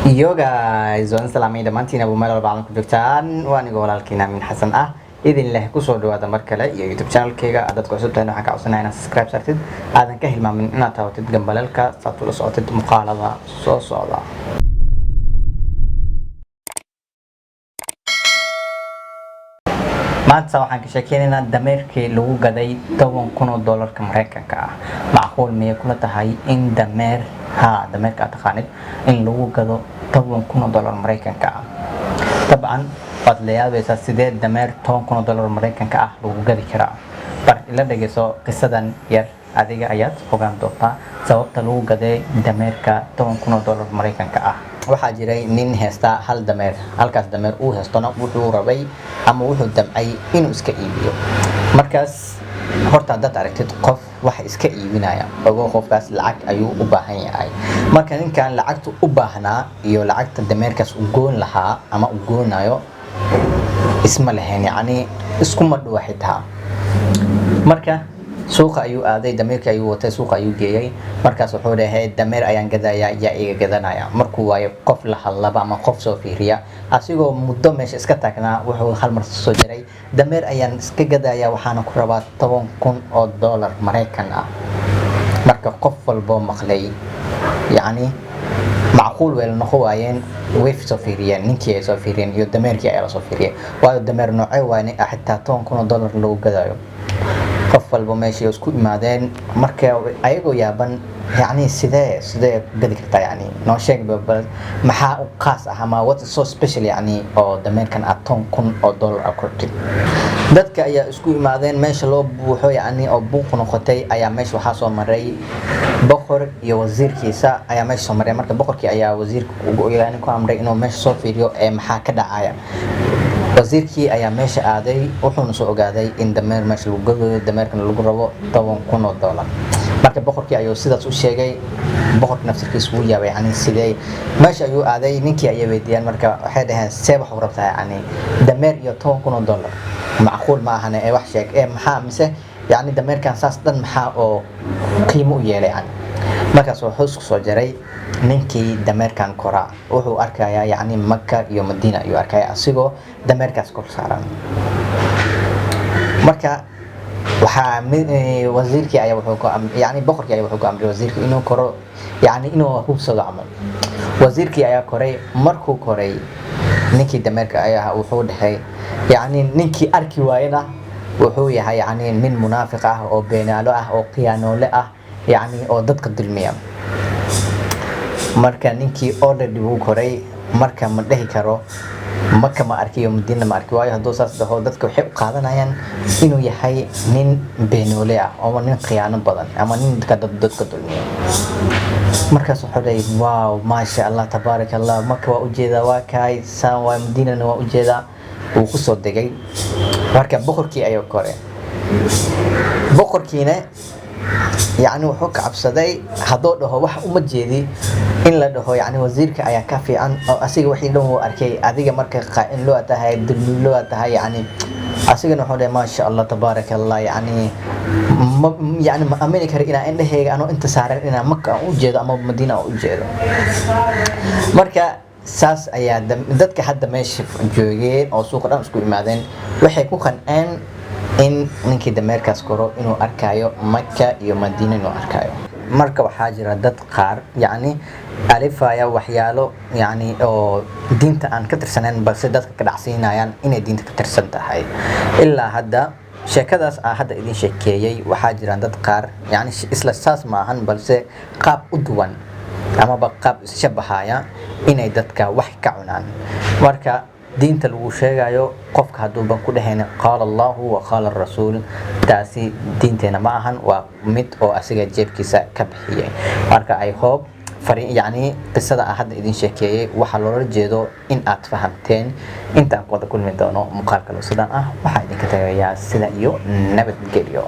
Yo guys, waan salaamay dhammaantiin abu meel walba caalamka joogtaan. Waa anigoo walaalkiin Aamin Xasan ah, idin leh kusoo dhawaada mar kale iyo YouTube channelkayga. Haddaad ku cusub tahay, waxaan ka codsanaya inaad subscribe saartid, aadan ka hilmaamin inaad taabatid gambaleelka saad ula socotid muuqaalada soo socda. Maanta waxaan ka sheekeynaynaa dameerkii lagu gaday 10,000 oo doolarka Mareykanka ah. Macquul miyay kula tahay in dameer, haa, dameerka aad taqaanid, in lagu gado 10,000 oo doolar Mareykanka ah? Dabcan waad la yaabaysaa, sidee dameer 10,000 oo doolar Mareykanka ah lagu gadi karaa? Bar ila dhegeyso qisadan yar, adiga ayaad ogaan doontaa sababta lagu gaday dameerka 10,000 oo doolar Mareykanka ah. Waxaa jiray nin haysta hal dameer. Halkaas dameer uu haystona wuxuu rabay ama wuxuu damcay inuu iska iibiyo. Markaas horta haddaad aragtid qof wax iska iibinaya, ogo qofkaas lacag ayuu u baahan yahay. Marka ninkan lacagta u baahnaa iyo lacagta dameerkaas u goon lahaa ama u goonayo isma lahayn, yacni iskuma dhuwa xitaa. Marka suuqa ayuu aaday, dameerkii ayuu watay, suuqa ayuu geeyay. Markaas wuxuu dhahay, "Dameer ayaan gadayaa, yaa iga gadanaya?" Markuu waayo qof la hadlaba ama qof soo fiiriya, asigoo muddo meesha iska taagnaa, wuxuu hal mar soo jaray, "Dameer ayaan iska gadayaa, waxaana ku rabaa 10,000 oo doolar Maraykan ah." Marka qof walboo maqlay, yacni macquul way la noqon waayeen. Way soo fiiriyeen ninkii, ay soo fiiriyeen iyo dameerkii ayaa lasoo fiiriyay. Waayo, dameer noocee waayne xitaa 10,000 oo doolar lagu gadayo? Qof walba meeshay isku imaadeen. Marka ayagoo yaaban, yacni sidee gadi kartaa? Yacni noo sheeg bal, maxaa u khaas ah ama what is so special, yacni oo dameerkan aad 10,000 oo doolar ah ku rabtid? Dadka ayaa isku imaadeen meesha loo buuxo, yacni oo buuq noqotay. Ayaa meesha waxaa soo maray boqor iyo wasiirkiisa ayaa meesha soo maray. Marka boqorkii ayaa wasiirka yani ku amray inuu meesha soo fiiriyo ee maxaa ka dhacaya. Wasiirkii ayaa meesha aaday, wuxuuna soo ogaaday in dameer meesha lagu gadayo, dameerkana lagu rabo 10,000 oo doolar. Marka boqorkii ayuu sidaas u sheegay. Boqorka naftirkiisa wuu yaabay, yani sidee? Meesha ayuu aaday, ninkii ayay weydiiyeen. Marka waxay dhaheen, "See wax u rabtaa? Yani dameer iyo 10,000 oo doolar macquul ma ahane, ee wax sheeg ee maxaa mise yani dameerkan saas dhan maxaa oo qiimo u yeelay?" Yani markaas wuxuu isku soo jaray ninkii dameerkan koraa wuxuu arkayaa, yacni Maka iyo Madiina ayuu arkaya asigoo dameerkaas kor saaran. Marka waxaa wasiirkii ayaa wuxuu ku yacni boqorkii ayaa wuxuu ku amray wasiirkii inuu koro, yacni inuu hubsado camal. Wasiirkii ayaa koray. Markuu koray ninkii dameerka ayaa wuxuu dhahay, yacni ninkii arki waayena wuxuu yahay yacni nin munaafiq ah oo beenaalo ah oo khiyaanoole ah, yacni oo dadka dulmiya. Marka ninkii already wuu koray, marka ma dhihi karo Maka ma arki iyo Madiina ma arki. Waayo, hadduu saas dhaho, dadka waxay u qaadanayaan inuu yahay nin beenoole ah ama nin khiyaano badan ama nin dadka dulmiya. Markaas wuxuu leeyay, "Wow, maasha Allah, tabaaraka Allah, Maka waa ujeedaa, waa kaay saan waa, Madiinana waa ujeedaa." Wuu kusoo degay. Marka boqorkii ayuu koray. Boqorkiina yacni wuxuu ka cabsaday hadduu dhaho wax uma jeedi in la dhaho yacni wasiirka ayaa ka fiican oo asiga wixii dhan wuu arkay, adiga marka qaa'in loo tahay, dulmi loo tahay. Yacni asigana wuxuu dhahay, "Maasha Allah, tabaaraka Allah, yacni ma yacni ma aamini karo inaa indhahayga anoo inta saaran inaa Maka aan u jeedo ama Madiina aan u jeedo." Marka saas ayaa dadka hadda meesha joogeen oo suuqa dhan isku imaadeen waxay ku qanceen in ninkii dameerkaas koro inuu arkayo Maka iyo Madiina inuu arkayo. Marka waxaa jira dad qaar yacni alifaya waxyaalo yacni oo diinta aan ka tirsanayn, balse dadka ka dhacsiinayaan inay diinta ka tirsan tahay. Ilaa hadda sheekadaas aan hadda idin sheekeeyey, waxaa jiraan dad qaar yacni isla saas maahan, balse qaab u duwan amaba qaab isshabahaya inay dadka wax ka cunaan. Marka diinta lagu sheegayo, qofka hadduuban ku dhahayn "qaala Allahu wa qaala rasuul", taasi diinteena ma ahan, waa mid oo asiga jeebkiisa ka bixiyay. Marka I hope yacni qisada aan hadda idin sheekeeyey waxaa loola jeedo in aad fahamteen. Intaan ku wada kulmi doono muuqaal kale sidaan ah, waxaa idinka tagayaa sida iyo nabadgelyo.